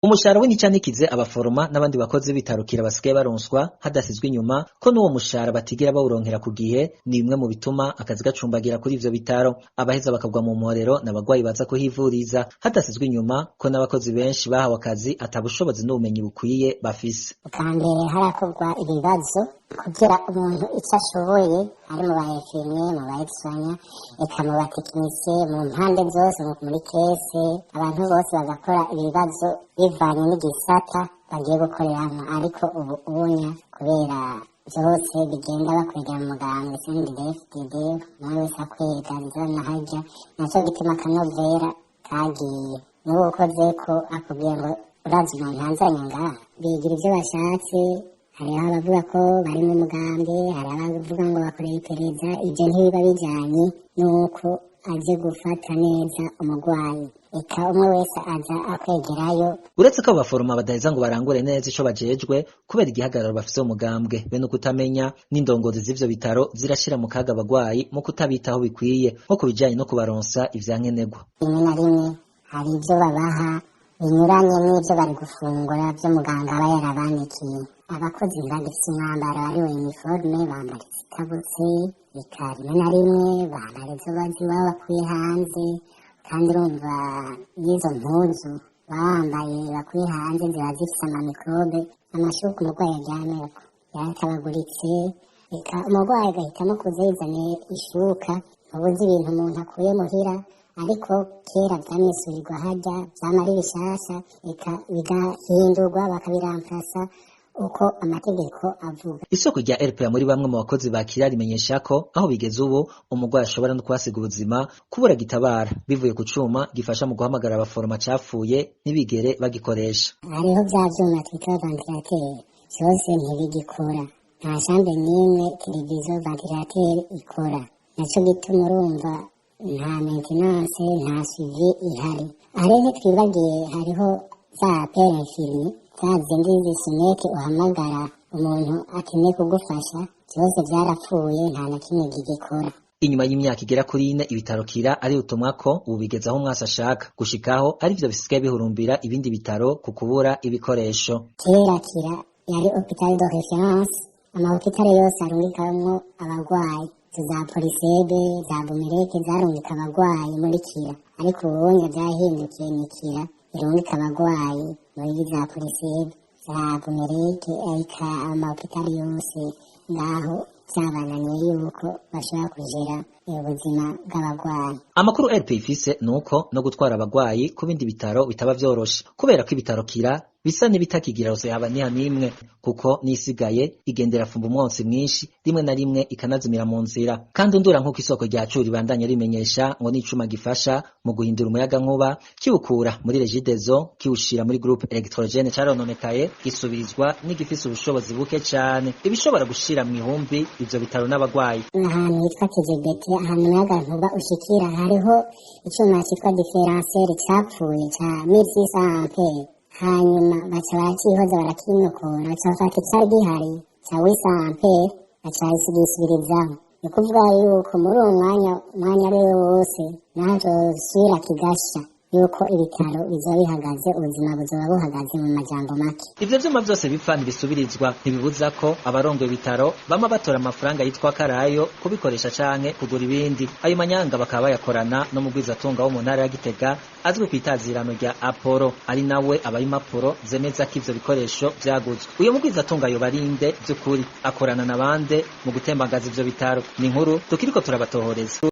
Umushahara w'inicanikize abaforoma n'abandi bakozi b'ibitaro Kira basigaye baronswa hadasizwe inyuma ko n'uwo mushahara batigera bawuronkera ku gihe, ni bimwe mu bituma akazi gacumbagira kuri ivyo bitaro. Abaheza bakagwa mu mporero n'abagwayi baza kuhivuriza, hadasizwe inyuma ko n'abakozi benshi bahawe akazi ata bushobozi n'ubumenyi bukwiye bafise. Ubwa mbere harakorwa ibibazo kugira umuntu ico ashoboye, ari mu ba infirmier, mu ba aide-soignant, eka mu batekinisiye, mu mpande zose, muri caisse, abantu bose bagakora ibibazo bivanye n'igisata bagiye gukoreramwo. Ariko ubu unya kubera vyose bigenda bakwegera mu mugambwe CNDD-FDD, umwe wese akwega na harya, naco gituma akanovera kagiye. N'uwo ukozeko akubwiye ngo urazi umuntu anzanye ngaha, bigira ivyo bashatse. Hariho abavuga ko bari mu mugambwe, hari abavuga ngo bakoreye iperereza. Ivyo ntibiba bijanye n'uko aje gufata neza umugwayi, eka umwe wese aza akwegerayo. Uretse ko abaforoma badaheza ngo barangure neza ico bajejwe kubera igihagararo bafise mu mugambwe, be no kutamenya, n'indongozi z'ivyo bitaro zirashira mu kaga abagwayi mu kutabitaho bikwiye, nko ku bijanye no kubaronsa ivyankenerwa. Rimwe na rimwe hari ivyo babaha binyuranye n'ivyo bari gufungura vyo muganga aba yarabandikiye. Abakozi ntibagifise umwambaro ari uniforme, bambara izitabutse, eka rimwe na rimwe bambara izo bazi iwabo bakuye hanze. Kandi urumva n'izo mpuzu baba bambaye bakuye hanze ziba zifise amamikrobe. Amashuka umurwayi aryamyeko yaratabaguritse, eka umurwayi agahitamo kuza yizaniye ishuka. Ntubuzi ibintu umuntu akuye muhira, ariko kera vyamisurirwa harya, vyama ari bishasha, eka bigahindurwa bakabiramplasa uko amategeko avuga. Isoko rya RPA muri bamwe mu bakozi ba Kira rimenyesha ko aho bigeze ubu umurwayi ashobora no kuhasiga ubuzima kubura gitabara, bivuye ku cuma gifasha mu guhamagara abaforoma capfuye ntibigere bagikoresha. Hariho vya vyuma twita ventilateur, vyose ntibigikora. Nta chambre n'imwe televiziyo ventilateur ikora. Naco gituma urumva nta maintenance, nta suivi ihari. Hariho, ntitwibagiye, hariho za appel infirmier, za zindi zisonette uhamagara umuntu akeneye kugufasha, vyose vyarapfuye, nta na kimwe gigikora. Inyuma y'imyaka igera kuri 4 ibitaro Kira ari utumwa ko ubu bigeze aho umwasi ashaka gushikaho, arivyo bisigaye bihurumbira ibindi bitaro ku kubura ibikoresho. Kera Kira yari hôpital de référence, amahôpital yose arungikamwo abarwayi, izo za Polisebe, za Bumereke zarungika abarwayi muri Kira, ariko ubunye vyahindukiye, ni Kira irungika abarwayi muri za Polisebe, za Bumereke, eka amahôpital yose ngaho vyabananiye yuko bashobora kugera ubuzima bw'abarwayi. Amakuru RP ifise nuko no gutwara abarwayi ku bindi bitaro bitaba vyoroshe, kubera ko ibitaro Kira bisa n'ibitakigira haba niha n'imwe, kuko n'isigaye igendera fumba umwotsi mwinshi, rimwe na rimwe ikanazimira mu nzira. Kandi undura, nk'uko isoko ryacu ribandanya rimenyesha, ngo n'icuma gifasha mu guhindura umuyagankuba kiwukura muri Regideso kiwushira muri groupe électrogène carononekaye, gisubirizwa n'igifise ubushobozi buke cane, ibishobora gushira mu ihumbi ivyo bitaro n'abagwayi. Ahantu hitwa Kijegete, ahantu umuyagankuba ushikira, hariho icuma citwa différenciel capfuye ca 1600 ampere. Hanyuma baca baracihoza, barakinokora, baca bafata icari gihari ca 800 ampere, baca baragisubirizaho. Ni kuvuga yuko muri uwo mwanya, umwanya ari wo wose naho cosubira kigasha, yuko ibitaro bizoba bihagaze, ubuzima buzoba buhagaze mu majambo make. Ivyo vyuma vyose bipfa ntibisubirizwa, ntibibuza ko abarongoye ibitaro bama batora amafaranga yitwa karayo kubikoresha canke kugura ibindi. Ayo manyanga bakaba bayakorana no mu mugwizatunga wo mu ntara ya Gitega azwi kw'itazirano rya Apollo, ari nawe abaha impapuro zemeza ko ivyo bikoresho vyaguzwe. Uyo mugwizatunga yoba ari nde vy'ukuri? Akorana na bande mu gutembagaza ivyo bitaro? Ni inkuru tukiriko turabatohoreza.